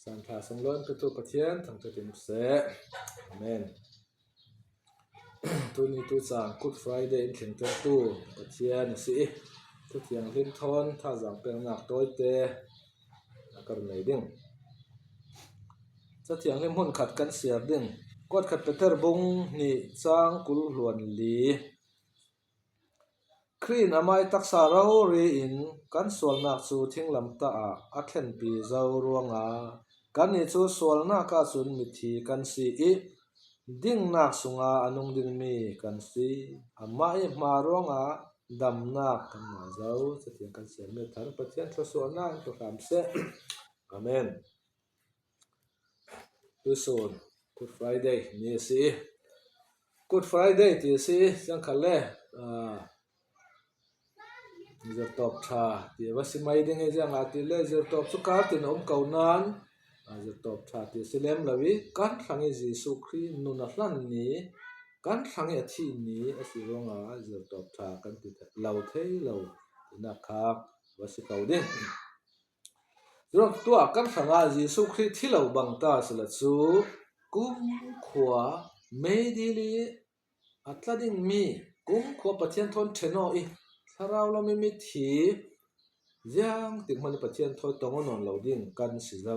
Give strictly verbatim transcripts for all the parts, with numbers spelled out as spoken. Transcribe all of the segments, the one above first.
Sanṭha sunglawi petu Pathian thangṭhat in seh. Amen. Tuni tu chan Good Friday in thlengtertu Pathian a si i, Thu Thianghlim thawn thazang peknak tawite a kar nei ding. Thu Thianghlim hun khat kan siar ding. Kuat khat Peter bung hnih chang kul hluan li. Khrih in amai taksa rori in kan sualnak cu thinglamtah ah a thlenpi zo ruangah kannih cu sualnak ahcun mithi kan si i, dingnak sungah a nung dingmi kan si. Amah i hma ruangah damnak kanmah zo. Cathiang kan siarmi thar Pathian thluasuahnak in hram seh. Amen. Tusun Good Friday ni a si. Good Friday ti a si, siangkhal le, ah, zirtawp ṭha ti a va si mai ding i, ziangah ti le zirtawp cu kar tin a um ko nain, ah, zirtawp ṭha ti a si lem lo i, kan hrang i Jesuh Khrih nun a hlan ni, kan hrang i a thih ni a si ruangah zirtawp ṭha kan ti lo thei lo tinak kha va si ko ding. Curuang tuah kan hrangah Jesuh Khrih thi lo bang ta sila cu kumkhua meidil i a tla dingmi, kumkhua Pathian thawn ṭhen aw i thlarau lam i mithi ziangtik hmanh i Pathian thawi tong aw nawn lo ding kan si zo.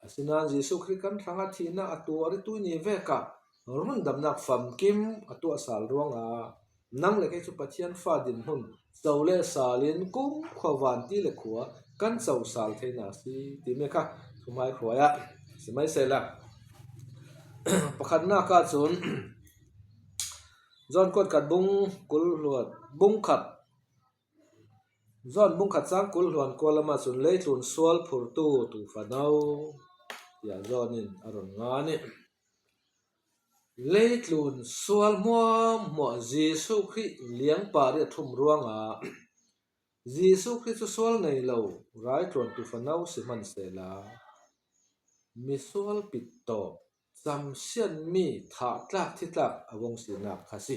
Asinain Jesuh Khrih kan hrangah thihnak a tuar i tuihni vekah rundamnak famkim a tuahsal ruangah nang le kei cu Pathian fa dinhmun co le sal in kumkhua vanti le khua kan co sal theinak a si timi kha thuhmai hruai ah si mai sehla. Pakhatnak ahcun John kuat khat bung kul hluan, bung khat, John bung khat cang kul hluan kua lam ahcun leitlun sual phurtu tuufano tiah John in a run ngan i, leitlun sual hmuahhmuah Jesuh Khrih liangpar i a ṭhum ruangah Jesuh Khrih cu sual nei lo raitluan tuufano si hmansehla misual pittawp camsiatmi thahtlak thitlak a vung sinak kha si.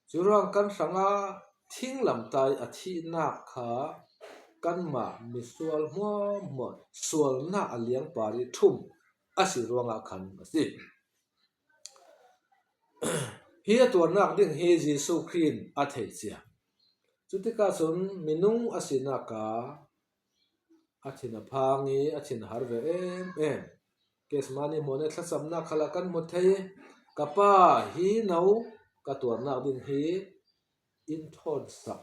Curuang kan hrangah thinglamtah i a thihnak kha kanmah misual hmuahhmuah sualnak a liangpar i ṭhum a si ruangah khan a si. Hi a tuarnak ding hi Jesuh Khrih in a thei cia. Cutikah cun minung a sinak ah a thin a phang i a thin a har ve em em. Kesemani hmuan i thlacamnak khal ah kan hmu thei. Ka pa, hi no ka tuarnak ding hi in ṭhawnsak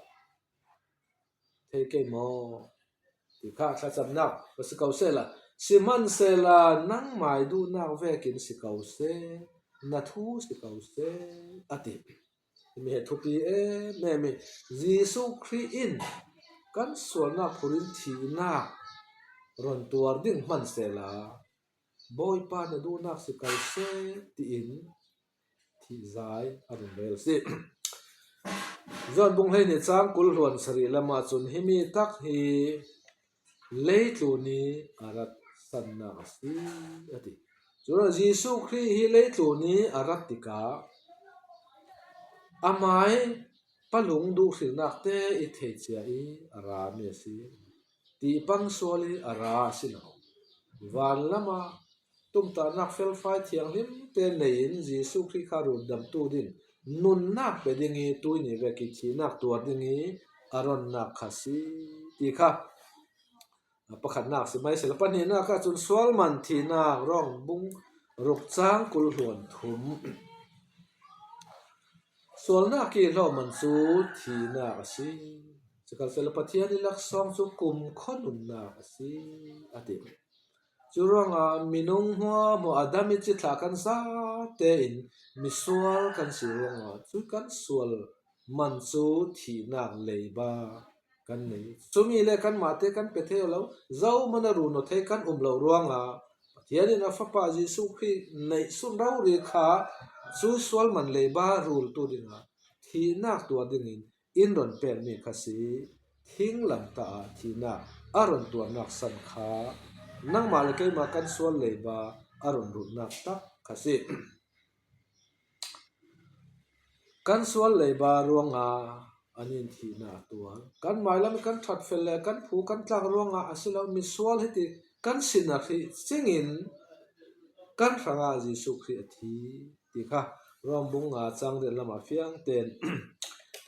thei kei maw? Ti kha thlacamnak va si ko sehla, sihmansehla nangmai duhnak vekin si ko seh, na thu si ko seh, a ti. Himi he thupi em em i Jesuh Khrih in kan sualnak phur in thihnak run tuar ding hmansehla, Bawipa na duhnak si ko seh, tiin thihzai a run rel si. John bung hleihnih cang kul hluan sarih lamah cun himi tak hi leitlun i a rat sannak a si, a ti. Curuangah Jesuh Khrih hi leitlun i a rat tikah amai palung duh hrilnak te i thei cia i a rami a si. Ti pang sual i a ra a si lo. Van lamah tumtahnak felfai thianghlim te nei in Jesuh Khrih kha rundamtu ding nunnak pe ding i tuihni vek i thihnak tuar ding i a ronnak kha si ti kha pakhatnak si mai sila, pahnihnak ah cun sual man thihnak Rom bung ruk cang kul hluan thum. Sualnak i hlawh man cu thihnak a si. Sikhalsehla Pathian i laksawng cu kumkhua nunnak a si, a ti. Curuangah minung hmuahhmuah Adam i cithlah kan zate in misual kan si ruangah cu kan sual man cu thihnak leiba kan nei. Cumi le kanmah te kan pe thei lo, zohman a run aw thei kan um lo ruangah Pathian in a Fapa Jesuh Khrih neih sun rori kha cu sual man leiba rultu dingah thihnak tuar dingin in run pekmi kha si. Thinglamtah ah thihnak a run tuarnak san kha nangmah le keimah kan sual leiba a run rulhnak tak kha si. Kan sual leiba ruangah an in thihna a tuar. Kan mailam kan ṭhat fel le kan phu kan tlak ruangah a si lo, misual hiti kan sin a hrih cingin kan hrangah Jesuh Khrih a thi ti kha Rom bung nga chang riat lamah fiang ten,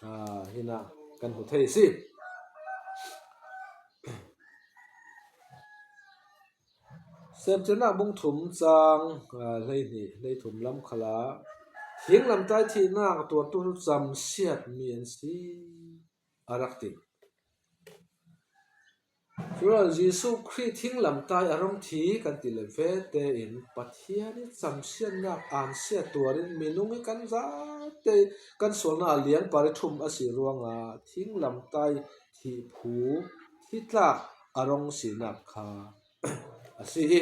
ah, hinah kan hmu thei si. Semtirnak bung thum chang, ah, hleihnih, hleithum lam khalah thinglamtai thihnak tuartu chu chamsiat mi an si a rak ti. Chuan Jesuh Khrih thinglamtai a rawng thi kan tih leh vete in Pathian i chamsiatnak ansiat tuarin minung i kan zate kan sualna a lian par i thum a si ruanga thinglamtai thih phu thi tlak a rawng sinak kha a si i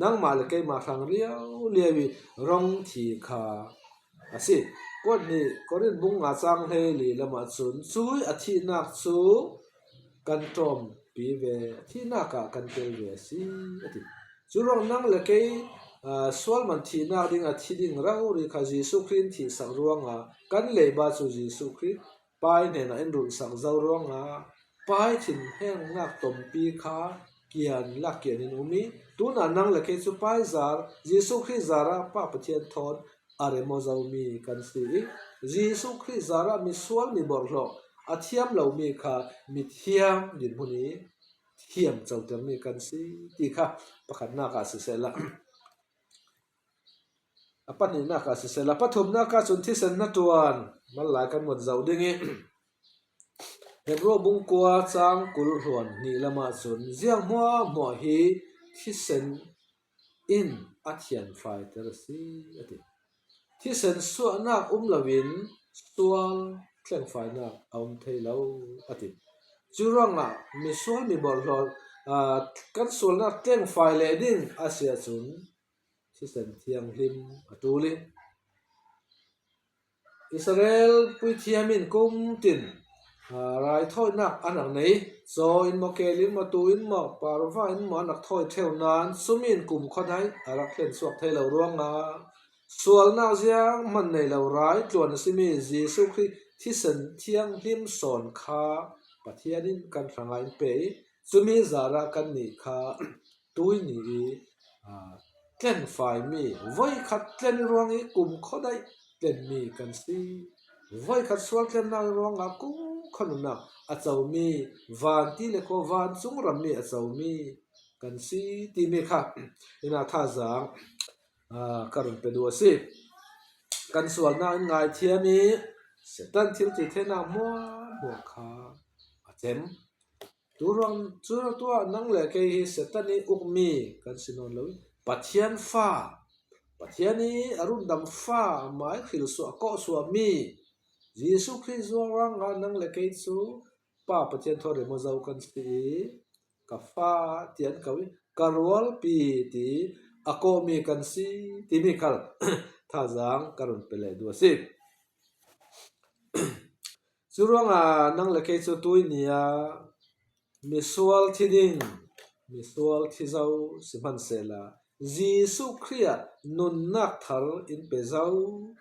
nangmah le keimah hrang liau liau i rawng thi kha a si. Kuat hnih Korin bung nga chang hleili lamah chun chui a thihnak chu kan ṭawmpi ve, a thihnak ah kan tel ve a si a ti. Churuang nang le kei, ah, sual man thihnak ding a thi ding rauh ri kha Jesuh Khrih in thihsak ruanga kan leiba chu Jesuh Khrih Pai hnenah in runsak zo ruanga Pai thinhengnak tawmpi kha kian lak kian in um i, tunah nang le kei chu Pai zar, Jesuh Khrih zarah Pa Pathian thawn a rem aw zo mi kan si i, Jesuh Khrih zarah misual mi bawrhhlawh a thiam lo mi kha mithiam dinhmun i thiam choter mi kan si ti kha pakhatnak ah siseh la. A pahnihnak ah siseh la, pathumnak ah chun thisen hnaṭuan mal lai kan muat zo ding i, Hebru bung kua chang kul hluan hnih lamah chun ziang hmuahhmuah hi thisen in a thianfaiter a si a ti. Thisen suahnak um loin sual tlengfainak a um thei lo a ti. Churuangah misual mi bawrhhlawh, ah, kan sualnak tlengfai leh ding a si ahcun thisen thianghlim a ṭul i Israel puithiam in kumtin, ah, raithawinak a rak nei, caw in maw, kel in maw, tu in maw, parva in maw, a rak thawi ṭheu nan, cumi in kum khuadai a rak hlen suak thei lo ruangah sualnak zianghman nei lo rai tluan a simi Jesuh Khrih thisen thianghlim sawn kha Pathian in kan hrangah in pe i, cumi zarah kannih kha tuini i, aa, tlenfaimi, voikhat tlen ruang i kum khuadaih tlenmi kan si. Voikhat sual tlennak ruangah kum khuanunah a comi, vanti le khua vancung rammi a comi kan si timi kha ina thazang, aa, ka run pe duh a si. Kan sualnak in ngaithiam i Satan thil ti theinak hmuahhmuah kha a cem. Turuang, turuang tuah nang le kei hi Satan i ukmi kan si nawn lo i Pathian fa, Pathian i a rundam fa mai hrilsuah kawhsuahmi Jesuh Khrih zuang ruangah nang le kei cu Pa Pathian thawn rem aw zo kan si i ka fa tian ko i ka rualpi ti a kawhmi kan si timi khal thazang ka run pe leh duh a si. Curuangah nang le kei cu tuini ah misual thi ding, misual thi zo si hmansehla Jesuh Khrih ah nunnak thar in pe zo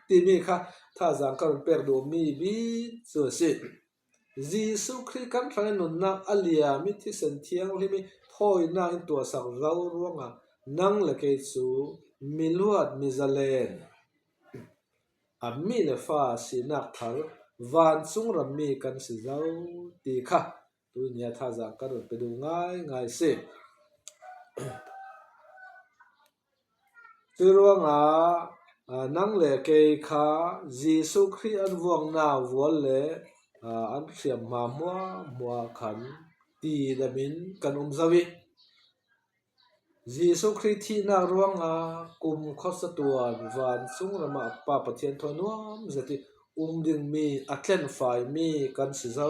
timi kha thazang ka run pek duhmi bik cu a si. Jesuh Khrih kan hrangin nunnak a liam i thisen thianghlim i thawinak in tuahsak zo ruangah nang le kei cu miluat mizalen a mi le fa sinak thar vancung rammi kan si zo ti kha tuini a thazang kan run pe duh ngaingai si. Curuangah, aa, nang le kei kha Jesuh Khrih an vuangna vual le, aa, an hriamhma hmuahhmuah khan tidamin kan um zo i Jesuh Khrih thihnak ruangah kum khuasa tuan vancung ramah Pa Pathian thawn nuam zet i um dingmi a tlenfaimi kan si zo.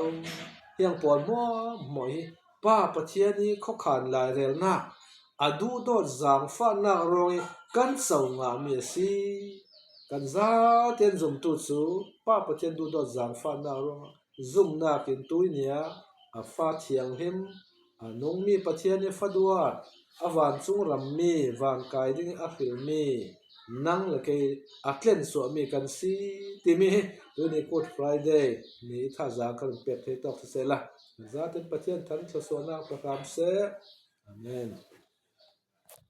Hiang pawl hmuahhmuah hi Pa Pathian i khuakhan lairelnak a duhdawt zaangfahnak ruang i kan co ngahmi a si. Kan zaten zumtu cu Pa Pathian duhdawt zaangfahnak ruangah zumnak in tuini ah a fa thianghlim, a nungmi Pathian i faduat, a vancung rammi, vankai ding i a hrilmi, nang le kei a tlen suahmi kan si timi hi tuni Good Friday ni i thazang kan pek thei tawk siseh la, zatin Pathian thangthla suahnak pe hram seh. Amen.